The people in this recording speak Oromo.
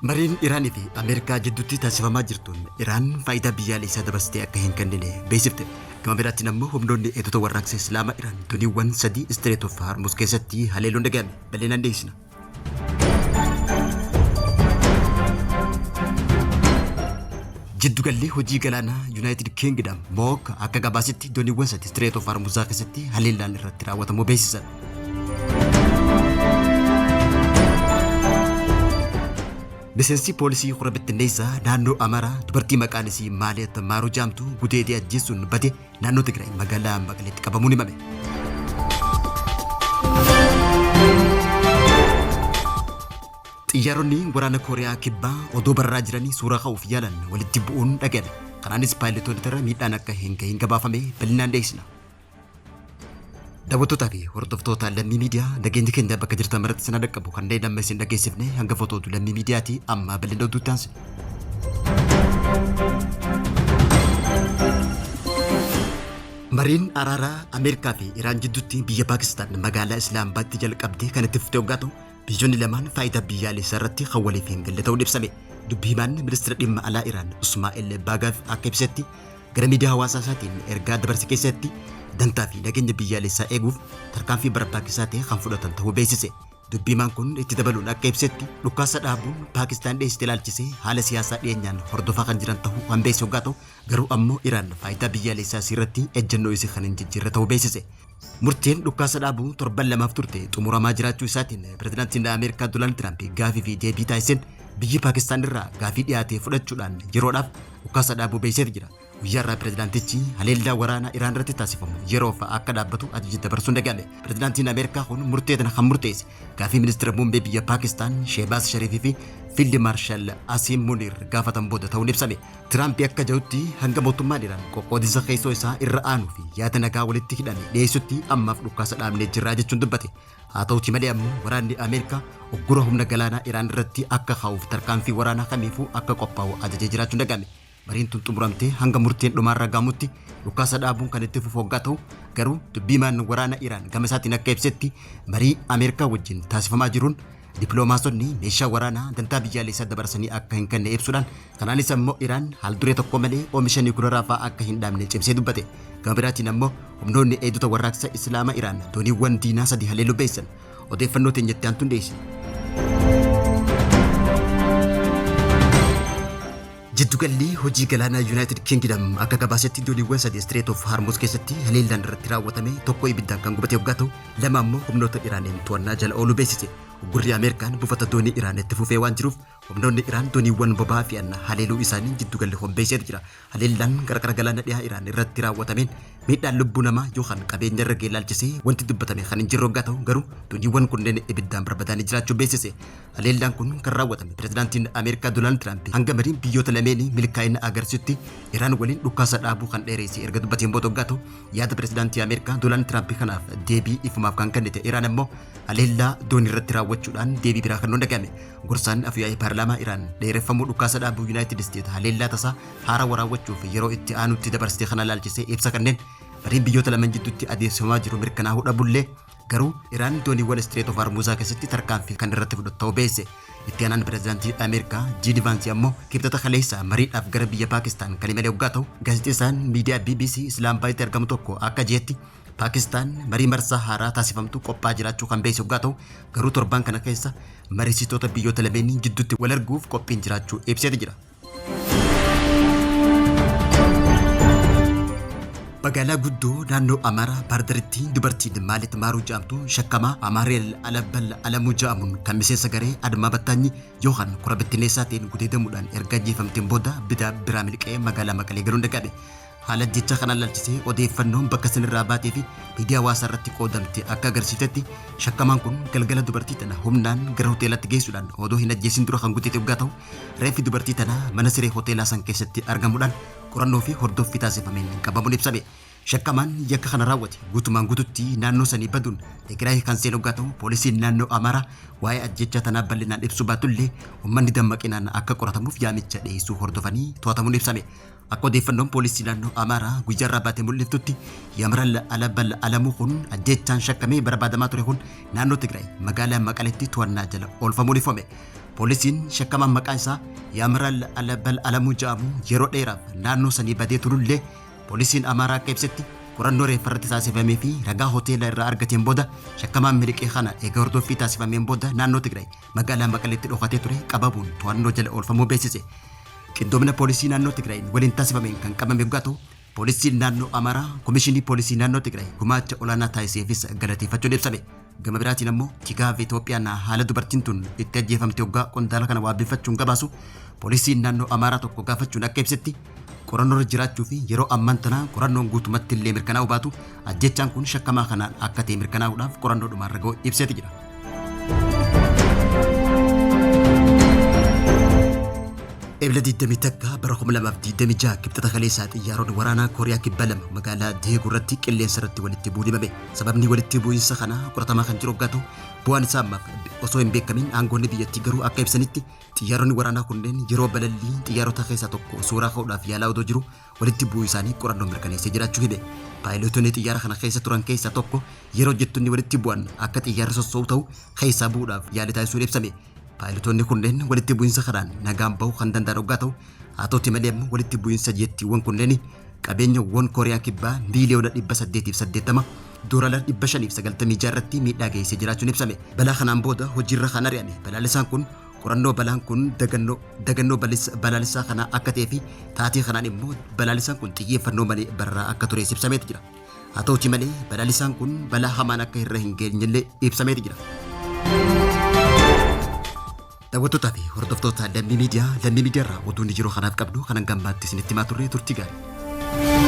Mariin Iraanii fi Ameerikaa jidduutti taasifamaa jirtuun Iraan faayidaa biyyaalessaa dabarsitee akka hin kennine beeksifte. Gama biraatiin ammoo humnoonni eegdota warraaqsa Islaama Iraan dooniiwwan sadii Strait of Hormuz keessatti haleeluun dhaga'ame. Bal'inaan dhiyeessina. Jiddugalli hojii galaanaa Yuunaayitid Kingdom Mook akka gabaasetti dooniiwwan sadii Strait of Hormuz keessatti haleellaan irratti raawwatamuu beeksisan. Miseensi poolisii hora bittinneessaa naannoo Amaaraa dubartii maqaan isii Maaliyaat Maaruu jedhamtu gudeedee ajjeesuun bade naannoo Tigraay magaalaa Maqaleetti qabamuun himame. Xiyyaaronni waraana Kooriyaa Kibbaa odoo bararaa jiranii suuraa ka'uuf yaalan walitti bu'uun dhaga'ame. Kanaanis paayiletoonni irra miidhaan akka hin gahin gabaafame bal'inaan dhiyeessina. Daawwattootaa fi hordoftoota Lammii Miidiyaa nageenyi keenya bakka jirtan maratti isin dhaqqabu kanneen amma isin dhageessifne hanga fotootu Lammii Miidiyaati amma bal'ina oduutti aansina. Mariin araaraa Ameerikaa fi Iraan jidduutti biyya Paakistaan magaalaa Islaamabaaditti jalqabdee kan itti fufte hoggaa ta'u biyyoonni lamaan faayidaa biyyaalessaa irratti kan waliif hin galle ta'uun ibsame. Dubbi himaan ministeera dhimma alaa Iraan Usmaa'el Baagaaf akka ibsetti gara miidiyaa hawaasaa isaatiin ergaa dabarse keessatti dantaa fi nageenya biyyaalessaa eeguuf tarkaanfii barbaachisaa ta'e kan fudhatan ta'uu beeksise. Dubbi himaan kun itti dabaluun akka ibsetti dhukaasa dhaabuun Paakistaan dhiyeessite ilaalchisee haala siyaasaa dhiyeenyaan hordofaa kan jiran ta'uu kan beeksise hoggaa ta'u garuu ammoo Iraan faayidaa biyyaalessaa isii irratti ejjennoo isii kan hin jijjiirre ta'uu beeksise. Murteen dhukaasa dhaabuu torban lamaaf turte xumuramaa jiraachuu isaatiin pirezidaantiin Ameerikaa Doonaald Tiraamp gaafii fi deebii taasiseen biyyi Paakistaan irraa gaafii dhiyaate fudhachuudhaan yeroodhaaf dhukaasa dhaabuu beeksiseeti jira. Guyyaa irraa pirezidaantichi haleellaa waraanaa Iraan irratti taasifamu yeroof akka dhaabbatu ajaja dabarsuun dhaga'ame. Pirezidaantiin Ameerikaa kun murtee tana kan murteesse gaafii ministeera muummee biyya Paakistaan Sheebaas Shariifii fi Fiild Maarshaal Asiim Muniir gaafatan booda ta'uun ibsame. Tiraamp akka jedhutti hanga mootummaan Iraan qoqqoodinsa keessoo isaa irra aanuu fi yaada nagaa walitti hidhame dhiyeessutti ammaaf dhukaasa dhaabnee jirraa jechuun dubbate. Haa ta'uti malee ammoo waraanni Ameerikaa uggura humna galaanaa Iraan irratti akka kaa'uuf tarkaanfii waraanaa kamiifuu akka qophaa'u ajajee jiraachuun dhaga'ame. Mariin tun xumuramtee hanga murteen dhumaarra ga'amutti dhukaasa dhaabuun kan itti fufu hoggaa ta'u garuu dubbii himaan waraana Iraan gama isaatiin akka ibsetti marii Ameerikaa wajjin taasifamaa jiruun dippiloomaasonni meeshaa waraanaa dantaa biyyaalessaa dabarsanii akka hin kenne ibsuudhaan kanaanis ammoo Iraan haal duree tokko malee oomisha niwukilaraa fa'aa akka hin dhaabne cimsee dubbate. Gama biraatiin ammoo humnoonni eegdota warraaqsa Islaama Iraan dooniiwwan diinaa sadii haleeluu beeksisan. Odeeffannoo teenyatti aantuun dhiyeessina. Jiddugalli hojii galaanaa Yuunaayitid Kingdom akka gabaasetti dooniiwwan sadii Strait of Hormuz keessatti haleellaan irratti raawwatame tokko ibiddaan kan gubate hoggaa ta'u lama ammoo humnoota Iraaniin to'annaa jala ooluu beeksise. Uggurri Ameerikaan buufata doonii Iraan itti fufee waan jiruuf humnoonni Iraan dooniiwwan boba'aa fe'an haleeluu isaanii jiddugalli kun beeksiseeti jira. Haleellaan qarqara galaana dhihaa Iraan irratti raawwatameen miidhaan lubbuu namaa yookaan qabeenya irra ga'e ilaalchisee wanti dubbatame kan hin jirre hoggaa ta'u garuu dooniiwwan kunneen ibiddaan barbadaanii jiraachuu beeksise. Haleellaan kun kan raawwatame pirezidaantiin Ameerikaa Doonaald Tiraamp hanga mariin biyyoota lameenii milkaa'ina agarsiisutti Iraan waliin dhukaasa dhaabuu kan dheeresse erga dubbateen booda hoggaa ta'u yaada pirezidaantii Ameerikaa Doonaald Tiraamp kanaaf deebii ifumaaf kan kennite Iraan ammoo haleellaa doonii irratti raawwachuudhaan deebii biraa kennuun dhaga'ame. Gorsaan afyaa'ii paarlaamaa Iraan dheereffamuu dhukaasa dhaabuu Yuunaayitid Isteet haleellaa tasaa haarawaa raawwachuuf yeroo itti aanutti dabarsite kana ilaalchisee ibsa kanneen mariin biyyoota lamaan jidduutti adeemsifamaa jiru mirkanaa'uu dhabullee garuu Iraan dooniiwwan Strait of Hormuz keessatti tarkaanfii kan irratti fudhatu ta'uu beeksise. Itti aanaan pirezidaantii Ameerikaa J.D. Vance ammoo kibxata kaleessa mariidhaaf gara biyya Paakistaan kan imale hoggaa ta'u gaazexeessaan miidiyaa BBC Islaamabaaditti argamu tokko akka jeetti Paakistaan marii marsaa haaraa taasifamtu qophaa'aa jiraachuu kan beeksise hoggaa ta'u garuu torban kana keessa mariisitoota biyyoota lameenii jidduutti wal arguuf qophiin jiraachuu ibseeti jira. Magaalaa guddoo naannoo Amaaraa Baardaritti dubartiin Maalit Maaruu jedhamtu shakkamaa Amaareel Alabbal Alamuu jedhamuun kan miseensa garee Admaa Battaanyi yookaan kora bittinneessaa ta'een gudeedamuudhaan erga ajjeefamteen booda bidaa biraa miliqee magaalaa Maqalee galuun dhaga'ame. Haala jecha kanaan ilaalchisee odeeffannoon bakka sanirraa baatee fi miidiyaa hawaasaa irratti qoodamte akka agarsiiftetti shakkamaan kun galgala dubartii tana humnaan gara hoteelaatti geessuudhaan odoo hin ajjeesin dura kan gudeede hoggaa ta'u reeffi dubartii tanaa mana siree hoteelaa san keessatti argamuudhaan qorannoo fi hordoffii taasifameen qabamuun ibsame. Shakkamaan yakka kana raawwate guutumaan guututti naannoo sanii baduun Tigraay kan seenu hoggaa ta'u poolisiin naannoo Amaaraa waa'ee ajjechaa tanaa bal'inaan ibsuu baatullee uummanni dammaqinaan akka qoratamuuf yaamicha dhiyeessuu hordofanii to'atamuun ibsame. Akka odeeffannoon poolisii naannoo Amaaraa guyyaarraa baate mul'iftutti Yamaral Alabal Alamuu kun ajjechaan shakkamee barbaadamaa ture kun naannoo Tigraay magaalaa Maqaleetti to'annaa jala oolfamuun ifame. Poolisiin shakkamaan maqaan isaa Yaamiraal Alabal Alamuu jedhamu yeroo dheeraaf naannoo sanii badee turullee, poolisiin Amaaraa akka ibsetti qorannoo reeffa irratti taasifamee fi ragaa hoteela irraa argateen booda shakkamaan miliqee kana eega hordoffii taasifameen booda naannoo Tigraay magaalaa Maqaleetti dhokatee ture qabamuun to'annoo jala oolfamuu beeksise. Qindoomina poolisii naannoo Tigraayin waliin taasifameen kan qabame yoggaa ta'u, poolisiin naannoo Amaaraa komishinii poolisii naannoo Tigraay gumaacha olaanaa taasiseefis galateeffachuun ibsame. Gama biraatiin ammoo Tigaaf Itoophiyaan haala dubartiin tun itti ajjeefamte hoggaa qondaala kana waabeffachuun gabaasu, poolisiin naannoo Amaaraa tokko gaafachuun akka ibsetti, qorannoorra jiraachuu fi yeroo ammaan tanaa qorannoon guutumatti illee mirkanaa'uu baatu ajjechaan kun shakkamaa kanaan akka ta'e mirkanaa'uudhaaf qorannoo dhumaarra ga'u ibseeti jira. Ebla 21 bara 2026 Kibxata kaleessaa xiyyaaronni waraanaa Kooriyaa Kibbaa lama magaalaa Deeguu irratti qilleensa irratti walitti bu'uun himame. Sababni walitti bu'iinsa kanaa qoratamaa kan jiru hoggaa ta'u, bu'aan isaa ammaaf osoo hin beekamin aangoonni biyyattii garuu akka ibsanitti xiyyaaronni waraanaa kunneen yeroo balallii xiyyaarota keessaa tokko suuraa ka'uudhaaf yaalaa odoo jiru walitti bu'uu isaanii qorannoon mirkaneessee jiraachuu hime. Paayilootonni xiyyaara kana keessa turan keessaa tokko yeroo hojjettonni walitti bu'an akka xiyyaarri sosso'u ta'u keessaa bu'uudhaaf yaalii taasisuun ibsame. Paayilootonni kunneen walitti bu'iinsa kanaan nagaan bahuu kan danda'an hoggaa ta'u, haa ta'uti malee ammoo walitti bu'iinsa jeettiiwwan kunneen qabeenya won Kooriyaa Kibbaa miiliyoona 880, doolaara 596 irratti miidhaa geessisee jiraachuun ibsame. Balaa kanaan booda hojiirra kan ari'ame balaalisaan kun qorannoo balaan kun dagannoo dagannoo balaalisaa kanaa akka ta'ee fi taatee kanaan immoo balaalisaan kun xiyyeeffannoo malee bararaa akka ture ibsameeti jira. Haa ta'uti malee balaalisaan kun balaa hamaan akka irra hin geenyellee ibsameeti jira. Daawwattootaa fi hordoftoota Lammii Miidiyaa, Lammii Miidiyaa irraa oduun yeroo kanaaf qabnu kanan gammaatti isinitti himaa turre, turtii gaarii.